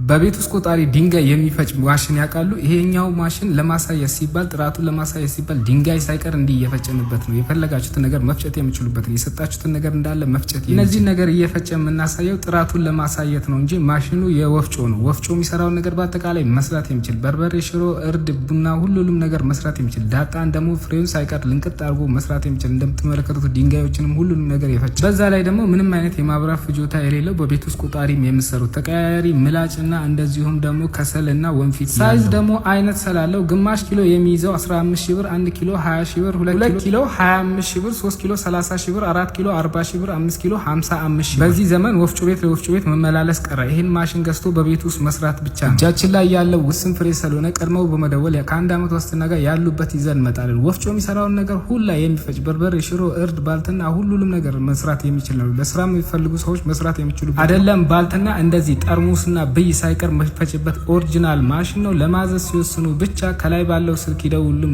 በቤት ውስጥ ቆጣሪ ድንጋይ የሚፈጭ ማሽን ያውቃሉ? ይሄኛው ማሽን ለማሳየት ሲባል፣ ጥራቱን ለማሳየት ሲባል ድንጋይ ሳይቀር እንዲህ እየፈጨንበት ነው። የፈለጋችሁትን ነገር መፍጨት የምችሉበትን፣ የሰጣችሁትን ነገር እንዳለ መፍጨት። እነዚህን ነገር እየፈጨ የምናሳየው ጥራቱን ለማሳየት ነው እንጂ ማሽኑ የወፍጮ ነው። ወፍጮ የሚሰራውን ነገር በአጠቃላይ መስራት የሚችል፣ በርበሬ፣ ሽሮ፣ እርድ፣ ቡና፣ ሁሉንም ነገር መስራት የሚችል፣ ዳጣን ደግሞ ፍሬውን ሳይቀር ልንቅጥ አድርጎ መስራት የሚችል፣ እንደምትመለከቱት ድንጋዮችንም ሁሉንም ነገር የፈጨ፣ በዛ ላይ ደግሞ ምንም አይነት የማብራት ፍጆታ የሌለው፣ በቤት ውስጥ ቆጣሪም የምሰሩት፣ ተቀያያሪ ምላጭ እና እንደዚሁም ደግሞ ከሰል እና ወንፊት። Size ደግሞ አይነት ስላለው ግማሽ ኪሎ የሚይዘው 15 ሺህ ብር፣ 1 ኪሎ 20 ሺህ ብር፣ 2 ኪሎ 25 ሺህ ብር፣ 3 ኪሎ 30 ሺህ ብር፣ 4 ኪሎ 40 ሺህ ብር፣ 5 ኪሎ 55 ሺህ ብር። በዚህ ዘመን ወፍጮ ቤት ለወፍጮ ቤት መመላለስ ቀረ። ይህን ማሽን ገዝቶ በቤት ውስጥ መስራት ብቻ ነው። እጃችን ላይ ያለው ውስን ፍሬ ስለሆነ ቀድመው በመደወል ከ1 ዓመት ዋስትና ጋር ያሉበት ይዘን እንመጣለን። ወፍጮ የሚሰራውን ነገር ሁላ የሚፈጭ፣ በርበሬ፣ ሽሮ፣ እርድ፣ ባልትና ሁሉንም ነገር መስራት የሚችል ነው። ለስራ የሚፈልጉ ሰዎች መስራት የሚችሉ አይደለም። ባልትና እንደዚህ ጠርሙስና ብይ ሳይቀር መፈጭበት original ማሽን ነው። ለማዘዝ ሲወስኑ ብቻ ከላይ ባለው ስልክ ይደውሉልን።